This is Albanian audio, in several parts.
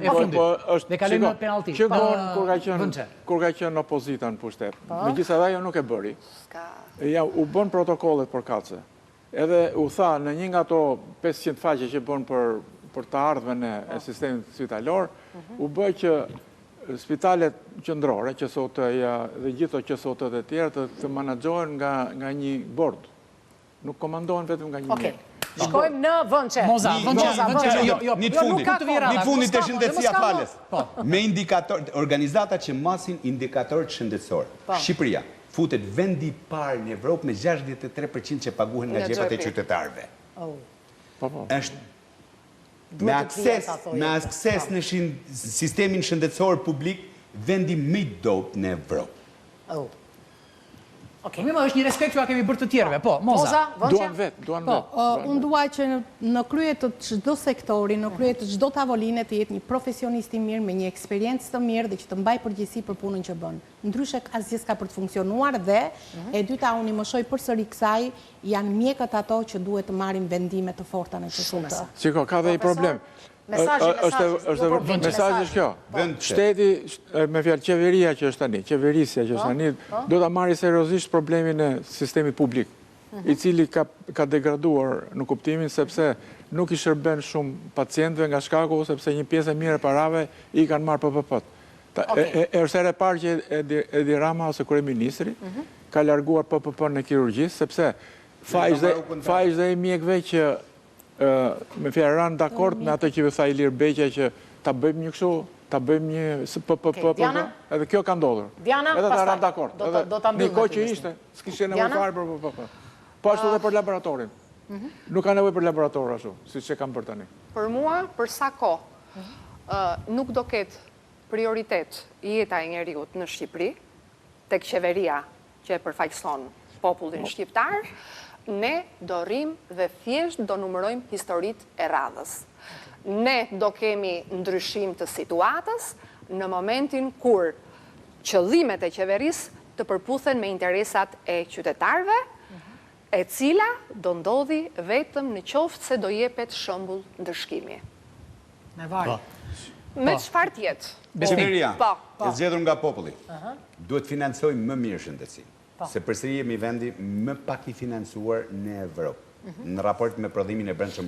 E po, fundit. Po, është, Dhe kalojmë në penallti. Që vonë kur ka qenë kur ka qenë opozita në pushtet. Po. Megjithëse edhe ajo nuk e bëri. Ja u bënë protokollet përkatëse. Edhe u tha në një nga ato 500 faqe që bënë për për të ardhmen e po. sistemit spitalor, mhm. u bë që spitalet qendrore, QSUT-ja dhe gjithë ato QSUT-të e tjera të, të menaxhohen nga nga një bord. Nuk komandohen vetëm nga një mjek. Shkojmë në Vënçe. Moza, Vënçe, Vënçe, jo, jo, një të fundit. Një të fundit te shëndetësia falas. Po. Me indikator, organizata që masin indikatorët shëndetësorë. Po. Shqipëria futet vendi i parë në Evropë me 63% që paguhen nga xhepat e qytetarëve. Oh. Po, po. Është me akses, me akses në sistemin shëndetësor publik vendi më i dobët në Evropë. Oh. Okej. Mirë, është një respekt që ua kemi bërë të tjerëve. Po, Moza. Moza, Vënçe? Duan vetë, duan po, vetë. Po, unë dua që në krye të çdo sektori, në krye të çdo tavoline të jetë një profesionist i mirë me një eksperiencë të mirë dhe që të mbajë përgjegjësi për punën që bën. Ndryshe asgjë s'ka për të funksionuar dhe mhm. e dyta unë i mëshoj përsëri kësaj, janë mjekët ato që duhet të marrin vendime të forta në QSUT. Shiko, ka dhe një problem. Mesazhi, mesazhi, është jo problem, mesazhi është kjo. Shteti, me fjalë qeveria që është tani, qeverisja që është po, tani, po. do ta marrë seriozisht problemin e sistemit publik, mhm. i cili ka ka degraduar në kuptimin sepse nuk i shërben shumë pacientëve nga shkaku sepse një pjesë e mirë e parave i kanë marrë PPP-t. Është hera e parë që Edi Rama ose kryeministri mhm. ka larguar PPP-në e kirurgjisë sepse faji është dhe i mjekëve që me fjalë ranë dakord me atë që ju tha Ilir Beqja që ta bëjmë një kështu, ta bëjmë një PPP, edhe kjo ka ndodhur. Diana, edhe ta ranë dakord. Do ta mbyllim. Në kohë që ishte, s'kishte nevojë fare për PPP. Po ashtu dhe për laboratorin. Mhm. Nuk ka nevojë për laborator ashtu, siç e kanë bërë tani. Për mua, për sa kohë, mhm. nuk do ketë prioritet jeta e njeriut në Shqipëri, tek qeveria që e përfaqëson popullin shqiptar, ne do rrimë dhe thjesht do numërojmë historitë e radhës. Ne do kemi ndryshim të situatës në momentin kur qëllimet e qeverisë të përputhen me interesat e qytetarëve, e cila do ndodhi vetëm në qoftë se do jepet shembull ndëshkimi. Me vari. Po. Me çfarë të jetë? Qeveria e zgjedhur nga populli duhet të financojë më mirë shëndetësinë. Po. Se përsëri jemi vendi më pak i financuar në Evropë, mhm. në raport me prodhimin e brendshëm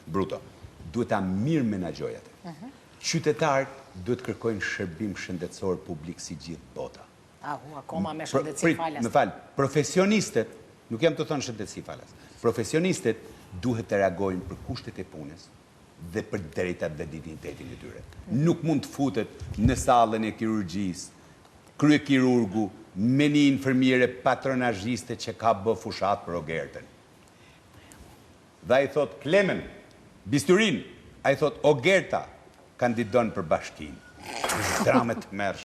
bruto. Duhet ta mirëmenaxhojë atë. Mhm. Qytetarët duhet të kërkojnë shërbim shëndetësor publik si gjithë bota. Ahu, akoma me shëndetësi falas. Më fal, profesionistët, nuk jam tu thënë shëndetësi falas. Profesionistët duhet të reagojnë për kushtet e punës, dhe për të drejtat dhe dinjitetin e tyre. Nuk mund të futet në sallën e kirurgjisë kryekirurgu me një infermiere patronazhiste që ka bë fushatë për Ogertën. Dhe ai thotë Klemen, bisturin, ai thotë Ogerta kandidon për bashkinë. Është dramë e tmerrshme.